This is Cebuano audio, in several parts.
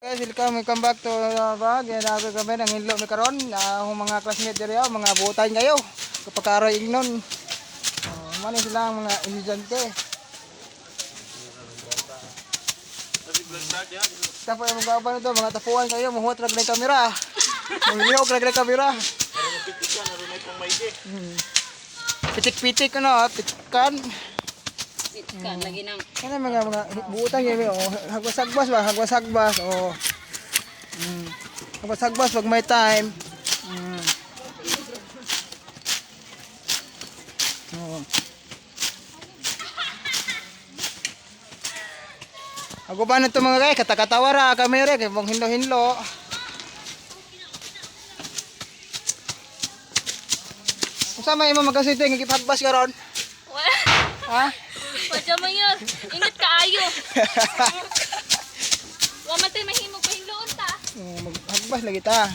Guys, welcome, welcome back to vlog. Yan ako kami nang hinlo mi karon. Akong mga classmate diri, oh, mga butan kayo. Kapag ingnon. Oh, man sila ang mga estudyante. Tapos yung mga nito, mga tapuan kayo, muhuot rag ng kamera. Manglihok rag ng kamera. Pitik-pitik ano, pitikan. Kan lagi nang Ano mga buutan yun, oh, hagwas-hagwas ba, hagwas-hagwas, oh. Hagwas-hagwas pag may time. Oh. Ako ba na ito mga kay, katakatawa ra kami re, kay mong hinlo-hinlo. Unsa may imo magkasite nga gipagbas karon? Wala. Ha? Padya man yun. Ingat kaayo. Wa man tay mahimog pahinloon ta. Oh, maghagbas lagi ta.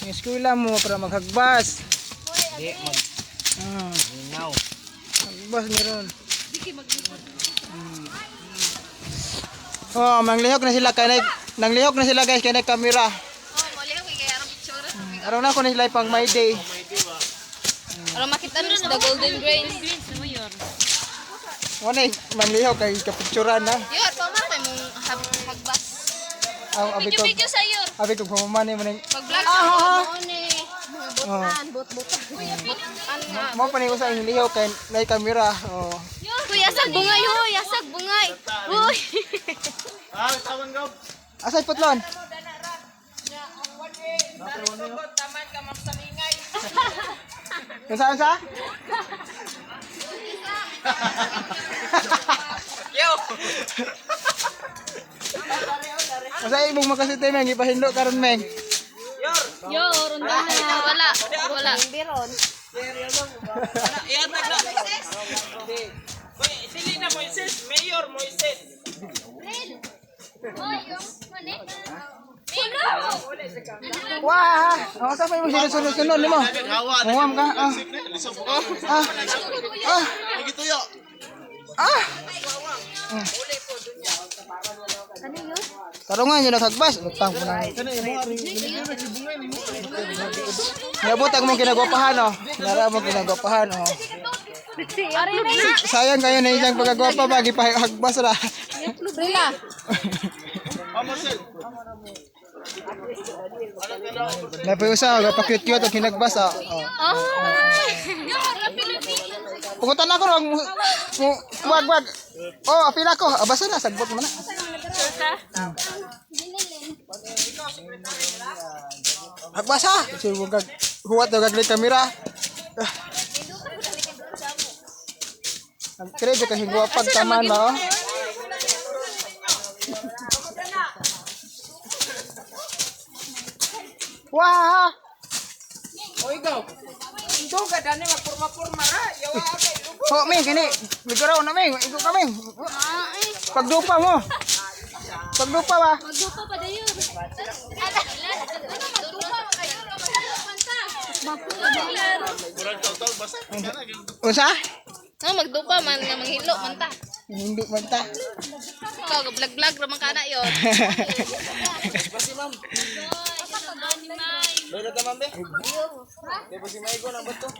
Ang eskwela mo para maghagbas. Hoy, mag Hagbas meron. Oh, manglihok na sila kay nanglihok na sila guys kay na kamera. Oh, mali ko kay arang picture. Araw na ko na sila pang my day. Aron makita ni the golden grains. Mayor. Wala eh, manglihok kay kapicturan na. Yor, pa man kay mong hagbas. Ang abi ko. Video sa yor. Abi ko pamamani mo ning Pag-vlog Ah, sa ah, ah. mo ni. Mga Oh. bot-botan. Botan nga. Mo pa ni usa ang lihok kay na kamera. Oh. Kuy, asag bungay hoy, asag bungay. Hoy. Asay putlon? Unsa unsa? Unsa imong makasite meng ipahinlo karon meng? Yor, unda na. Wala, wala. Sili na Moises, Mayor Moises. Hoy, mani. Puno. Wah! Ang unsa pa imong sunod-sunod nimo? Muwam ka. Ah. Ah. Ah. Ah. Tarungan yun naghagbas. Lutang po na. Nabot ang mong kinagwapahan, oh. Nara mo kinagwapahan, oh. Sayang kayo na isang pagkagwapa ba, gipahagbas ra. Rila. Napiusa, gapa-cute-cute ang kinagbas, oh. Oh. Ah. Yor, apil-apil. Pumunta na ako rong wag wag. Oh, apil ako. Abasa na sagbot mo na. Hagbasa. Sige kag huwat og kag kamera. Ang kredo kay hingwapag taman ba oh. Wah! Ito ka dani magpurma-purma ra. Yawa kay Ho, Ming, kini. Bigaraw na, Ming. Igo ka, Ming. Pagdupa mo. Pagdupa ba? Magdupa pa dayon. Ano magdupa kayo? Unsa? No, magdupa man nga manghilo man ta. Hindi man ta. Ikaw vlog-vlog ra man kana yon.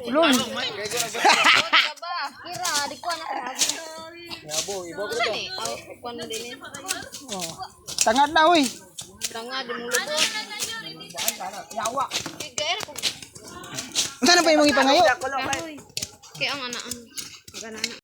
Ulong. Kira, di ko na. Ano ni? Aw, kuan na din. Oh. Tangad na, uy. Tanga di mong lubot. Yawa. Kay gaer ko. Unsa na pa imong ipangayo? Kay ang anaan.